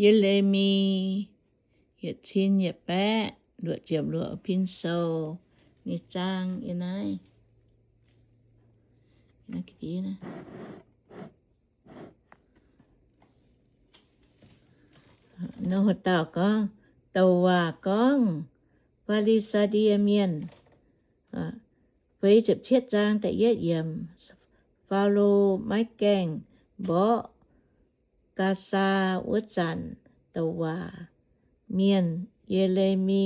Ye^le^mi yietc cin yietc baeqv luoqc ziepc luoqc pin sou nyei zaang yiem naaiv. Nor haaix dauh gorngv, douc waac gorngv Fi^li^saa^die Mienh. Feix ziepc cietv zaang da'yietv yiemc. Faalo maiv gaengh mborqv Gaasaa wuov zanc, douc waac mienh Ye^le^mi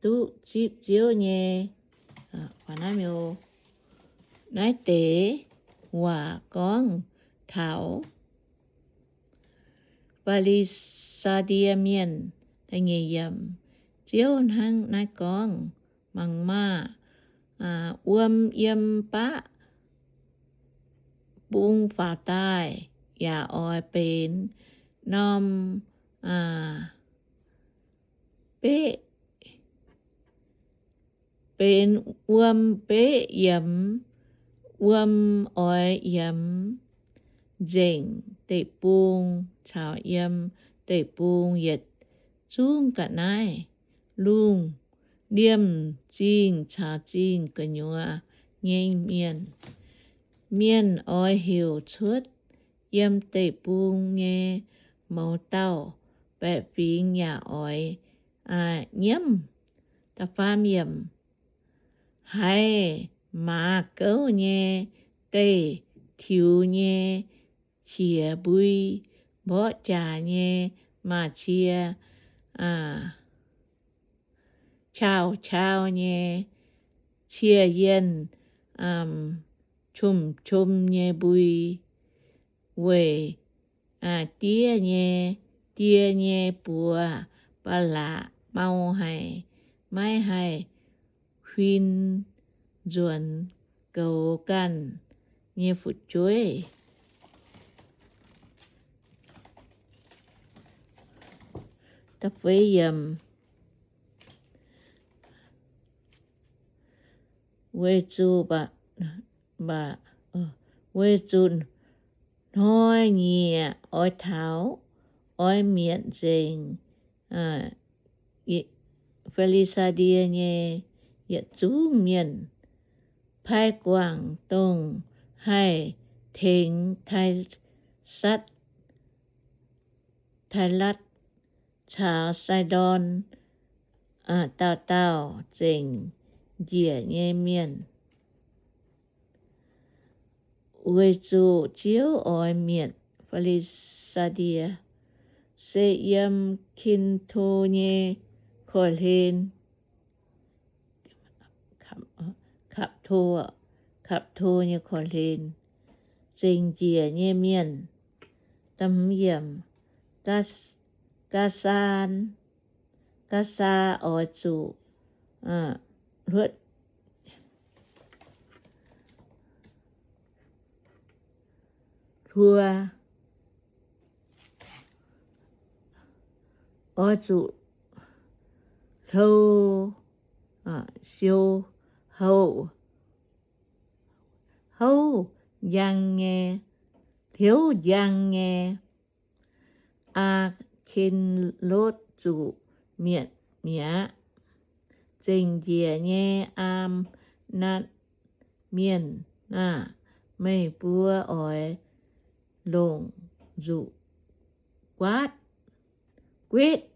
duqv zipv Ziouv nyei. Naaiv deix waac gorngv taux Fi^li^saa^die Mienh. Ziouv hnangv naaiv gorngv, mangc maah! Wuom yiem baqv bung faaux daaih yaac oix benx norm beqv, benx wuom beqv yiemx. Wuom oix yiemx nzengc deic-bung caux yiem deic-bung yietc zungv ga'naaiv. Lungh liemh zingh caux zingh gu'nyuoz nyei mienh, mienh oix heuc cuotv yiem deic-bung nyei mouz dauh baeqc fingx yaac oix nyiemv. Haiz maaz gouv nyei deih, tiux nyei qiex mbui, mborqv jaax nyei maaz-cie, qauv-qauv nyei cie yienh, qom-qom nyei mbui, weic diev nyei, die nyei buoz ba'laqc mau haic, maiv haih huin nzuonx goux ganh nyei fu'jueiv. Weic zuqc, weic zuqc hnoi-nyieqc oix taux, oix mietc nzengc Fi^li^saa^die nyei yietc zungv mienh. Pai guangc dongh haih tengx Tai^satv, Taalatv caux Sai^ndorn dauh dauh zengc njiec nyei mienh. Weic zuqc Ziouv oix mietc Fi^li^saa^die, se yiem Kin^to nyei korv-hlen, Kapv^to, Kapv^to nyei korv-hlen, zengc njiec nyei mienh. Gaasaa, Gaasaa oix zuqc hluo, oix zuqc hlo, siou, houv, houv njang nyei, hliouv njang nyei. Aa^ken^lotv zuqc mietc mi'aqv. Zengc njiec nyei Aamnatv Mienh aah! Meih mbuo oix longc nzuqc guaatv guetv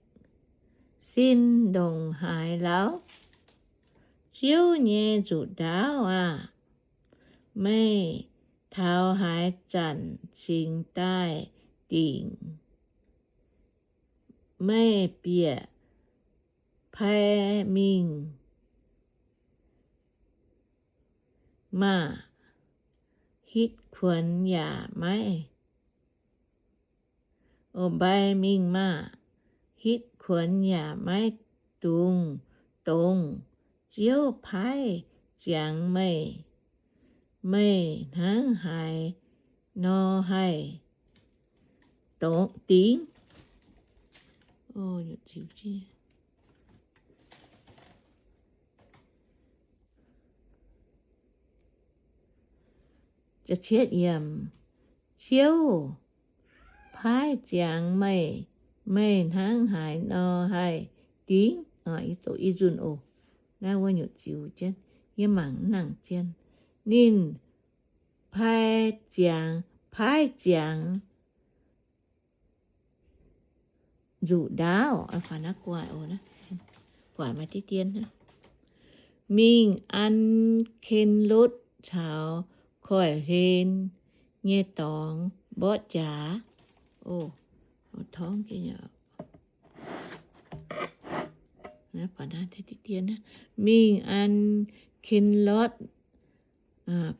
sin ndongc haaix lauh? Ziouv nyei nzuqc ndaauv aah! Meih taux haaix zanc cingx daaih dingc? Meih bieqc pai mingh maah! Hitv kuonx yaac maiv, o, pai mingh maah! Hitv kuonx yaac maiv dungx dongz Ziouv paaiv ziangx meih. Meih hnangv haaix nor haih dongz dingc? Ziouv Paaiv ziangx meih, meih hnangv haaix nor haih dingv? Ih nzunc oc. Naaiv wuov nyutc ziux jienv, yie mangc mv nangc zien. Ninh paaiv ziangx, paaiv ziangx nzuqc ndaauv, guaax maaih diqv dien, mingh an Ken Lotv caux koiv-hlen nyei dorngx mborqv jaax. Mingh an Ken Lotv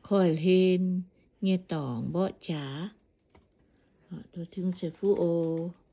koiv-hlen nyei dorngx mborqv jaax. Fuqv oc.